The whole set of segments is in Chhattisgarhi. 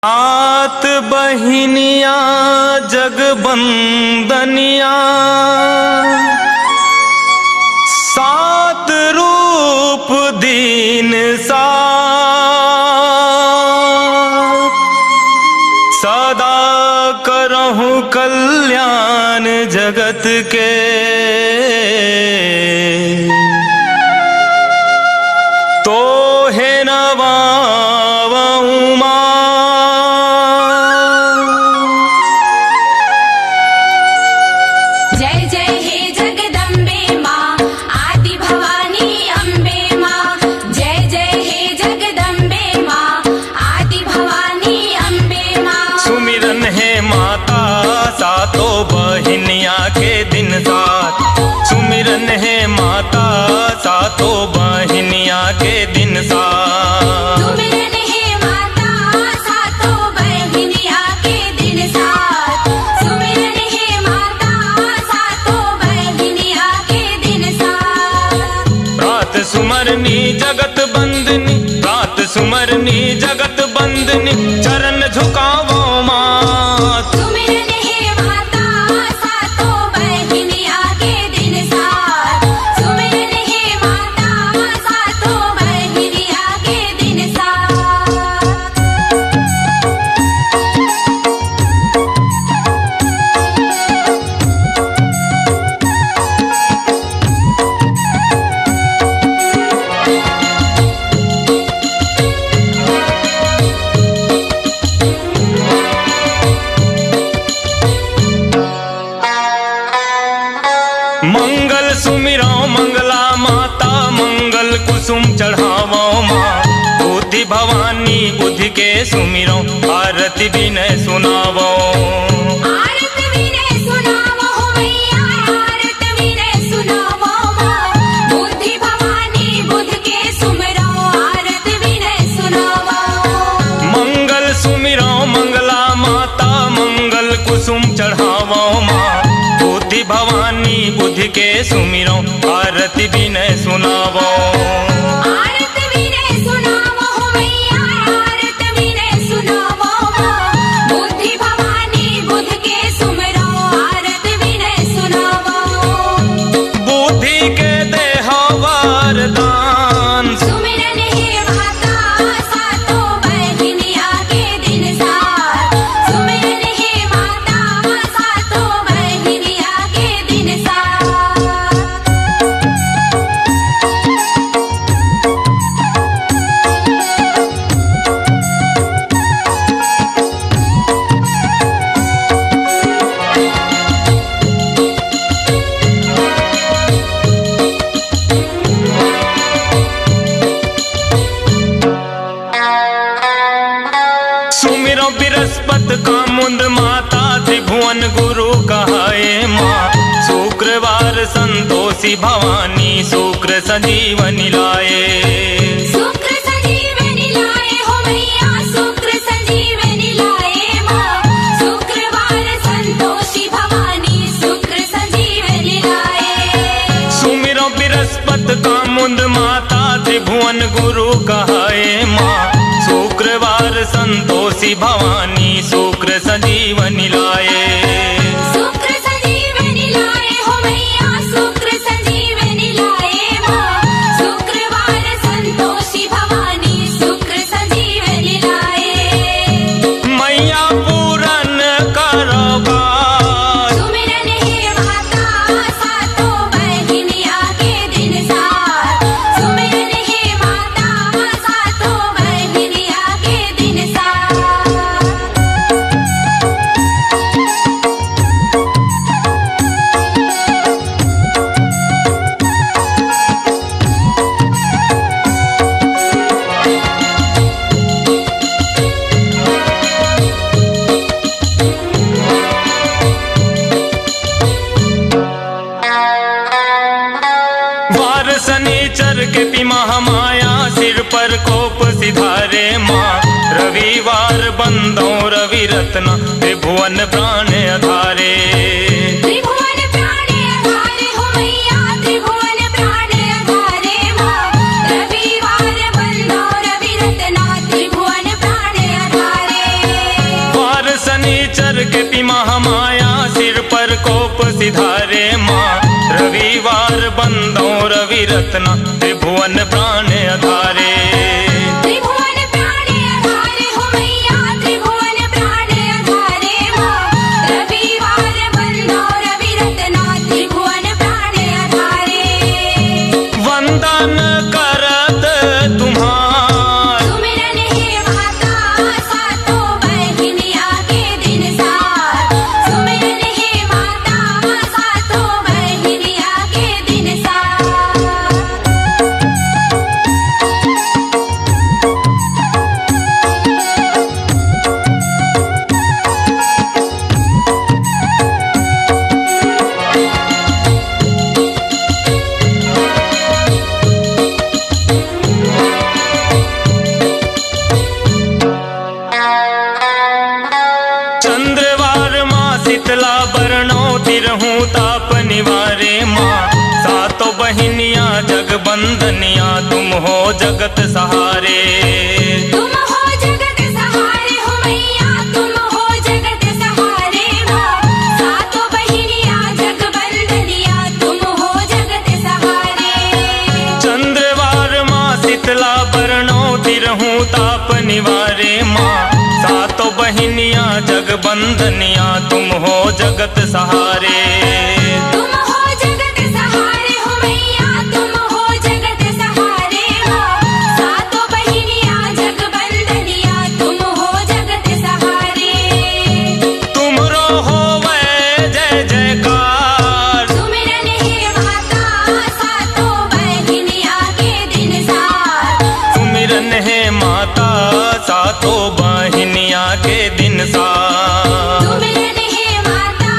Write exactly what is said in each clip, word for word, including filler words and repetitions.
सात बहिनिया जगबंदनिया, सात रूप दीन सात, सदा करहु कल्याण जगत के। तोहे नवावहु माँ। जय जय हे जगदम्बे माँ, आदि भवानी अम्बे माँ। जय जय हे जगदम्बे माँ, आदि भवानी अम्बे माँ। सुमिरन हे माता सातो बहिनिया के दिन सात, सुमिरन हे माता सातो बहिनिया के दिन सात। सुमिरन हे माता सातो बहिनिया के दिन सात, सुमिरन हे माता सातो बहिनिया के दिन सात। प्रात सुमरनी जगत बंदनी, प्रात सुमरनी जगत बंदनी, चरण झुकावो मात। सुमिरन हे माता सातो बहिनिया के दिन सात, सुमिरन हे माता सातो बहिनिया के दिन सात। मंगल सुमिरौं मंगला माता, मंगल कुसुम चढ़ावौं माँ। बुद्धि भवानी बुद्धि के सुमिरौं, आरती विनय सुनावौं। आरती विनय सुनावौं हो मैया, आरती विनय सुनावौं माँ। बुद्धि भवानी बुद्धि के सुमिरौं, आरती विनय सुनावौं। मंगल सुमिरौं मंगला माता, मंगल कुसुम चढ़ावौं माँ। बुद्धि भवानी बुद्धि के सुमिरौं, आरती विनय सुनावौं। आरती विनय सुनावौं हो मैया, आरती विनय सुनावौं माँ। बुद्धि भवानी बुद्धि के सुमिरौं, आरती विनय सुनावौं। बुद्धि के देहौ वरदान। सुमिरन हे माता सातो बहिनिया के दिन सात, सुमिरन हे माता सातो बहिनिया के दिन सात। सुमिरौं बिरस्पत कामुंद माता, त्रिभुवन गुरु कहाए माँ। शुक्रवार संतोषी भवानी, शुक्र संजीवनी लाए। शुक्र संजीवनी लाए हो मैया, शुक्र संजीवनी लाए माँ। शुक्रवार संतोषी भवानी, शुक्र संजीवनी लाए। सुमिरौं बिरस्पत कामुंद माता, त्रिभुवन गुरु कहाए माँ। शुक्रवार संतोषी भवानी, शुक्र संजीवनी लाए। शुक्र संजीवनी लाए हो मैया, शुक्र संजीवनी लाए माँ। शुक्रवार संतोषी भवानी, शुक्र संजीवनी लाए। मैया पूरन करो बात। सुमिरन हे माता सातो बहिनिया के दिन सात, सुमिरन हे माता सातो बहिनिया के दिन सात। वार सनीचर के पी महामाया, सिर पर कोप सिधारे माँ। रविवार बंदौं रवि रत्ना, त्रिभुवन प्राण आधारे। त्रिभुवन प्राण आधारे हो मैया, त्रिभुवन प्राण आधारे माँ। रविवार बंदौं रवि रत्ना, त्रिभुवन प्राण आधारे। वंदौ रवि रत्ना त्रिभुवन प्राण आधारे। त्रिभुवन प्राण आधारे हो मैया, त्रिभुवन प्राण आधारे माँ। रविवार वंदौ रवि रत्ना त्रिभुवन प्राण आधारे। वंदन करत तुम्हार। सुमिरन हे माता सातों बहिनिया के दिन सार। सुमिरन हे माता सातों बहिनिया के दिन सार। चंद्रवार माँ शीतला बरनौ, तिरहूँ ताप निवारे माँ। सातों बहिनिया जग बंदनिया, तुम हो जगत सहारे। तुम हो जगत सहारे हो मैया, तुम हो जगत सहारे माँ। सातों बहिनिया जग बंदनिया, तुम हो जगत सहारे। चंद्रवार माँ शीतला बरनौ, तिरहूँ ताप निवारे माँ। सातों बहिनिया जग बंदनिया, तुम हो जगत सहारे। तुम हो जगत सहारे हो मैया, तुम हो जगत सहारे माँ। सातों बहिनिया जग बंदनिया, तुम हो जगत सहारे। तुमरो होवे जय जयकार। सुमिरन हे माता सातों बहिनिया के दिन सार। सुमिरन हे माता सातों बहिनिया के दिन सार। सुमिरन हे माता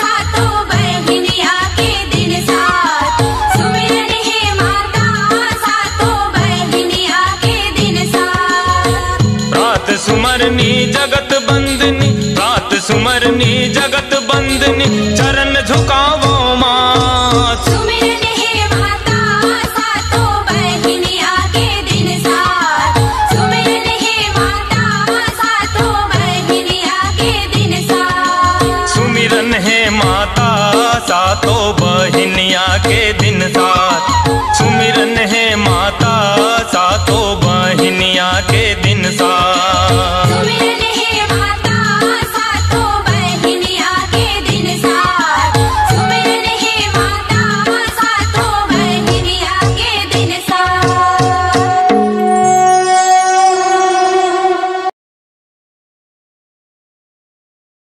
सातों बहिनिया के दिन सार। सुमिरन हे माता सातों बहिनिया के दिन सार। प्रात सुमरनी जगत बंदनी, प्रात सुमरनी जगत बंदनी, चरण झुकावो मात। सुमिरन हे माता सातों बहिनिया के दिन सार। सुमिरन हे माता सातों बहिनिया के दिन सार। सुमिरन हे माता सातों बहिनिया के दिन सार। सुमिरन हे माता सातों बहिनिया के दिन